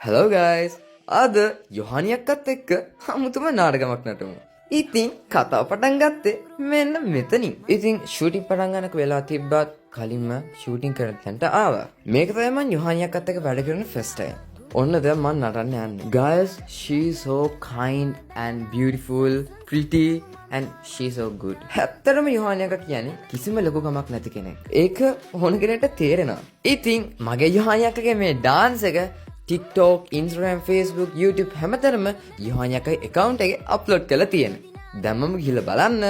Hello guys, අද යොහානි අක්කත් එක්ක අමුතුම නාටකමක් නටමු. ඉතින් කතාව පටන් ගත්තේ මෙන්න මෙතනින්. ඉතින් ෂූටින් පටන් ගන්නක වෙලා තිබ්බත් කලින්ම ෂූටින් කරන තැනට ආවා. මේක තමයි මං යොහානි අක්කත් එක්ක වැඩ කරන ෆස්ට් ටයිම්. ඔන්න දැන් මං නටන්න යන්නේ. Guys, she's so kind and beautiful, pretty and she's so good. ඇත්තටම යොහානි අක්කා කියන්නේ කිසිම ලොකු කමක් නැති කෙනෙක්. ඒක ඕන කෙනෙක්ට තේරෙනවා. ඉතින් මගේ යොහානි අක්කගේ මේ ඩාන්ස් එක TikTok, Instagram, Facebook, YouTube හැමතැනම යොහානි අක්කගේ account එකේ අප්ලෝඩ් කරලා තියෙනවා. දැම්මම ගිහලා බලන්න.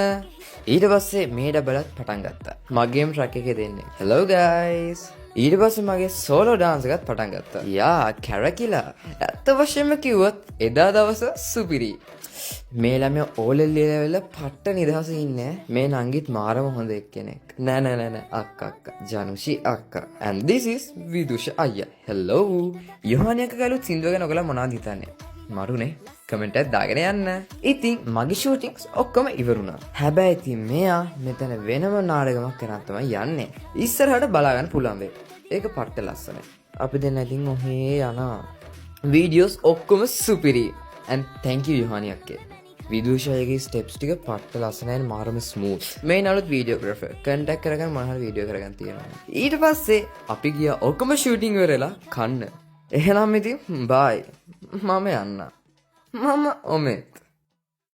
ඊට පස්සේ මේ ඩබලත් පටන් ගත්තා. මගේම ට්‍රැක් එකේ දෙන්නේ. Hello guys. ඊට පස්සේ මගේ සෝලෝ ඩාන්ස් එකත් පටන් ගත්තා. යා කැරකිලා. ඇත්ත වශයෙන්ම කිව්වොත් එදා දවස සුපිරි. මේ ළමයා ඕලෙල් ලියලා පට්ට නිදහසේ ඉන්නේ. මේ නංගිත් මාරම හොඳ එක්කෙනෙක්. නෑ නෑ නෑ නෑ, අක්කා අක්කා, ජනුෂි අක්කා. And this is Vidusha අයියා. Hello. යොහානි අක්කා අලුත් සින්දුව ගැන ඔයගොල්ලෝ මොනවද හිතන්නේ? මරුනේ, කමෙන්ට් එකක් දාගෙන යන්න. ඉතින් මගේ ෂූටින්ග්ස් ඔක්කොම ඉවරුණා. හැබැයි ඉතින් මෙයා මෙතන වෙනම නාටකමක් කරන් තමයි යන්නේ. ඉස්සරහට බලා ගන්න පුළුවන් වෙයි. ඒක පට්ට ලස්සනයි. අපි දෙන්න ඉතින් ඔහේ යනවා. වීඩියෝස් ඔක්කොම සුපිරි. And thank you යොහානි අක්කේ. විදුෂයගේ ස්ටෙප්ස් ටික පට්ට ලස්සනයි, මාරම ස්මූත්. මේ අලුත් වීඩියෝග්‍රැෆර් කන්ටැක්ට් කරගන්න මොන හරි වීඩියෝ කරගන්න තියෙනවා. ඊට පස්සේ අපි ගියා ඔක්කොම ෂූටින් ඉවරලා කන්න. එහෙනම් ඉතින් බායි. මම යන්න. මම ඔමෙත්.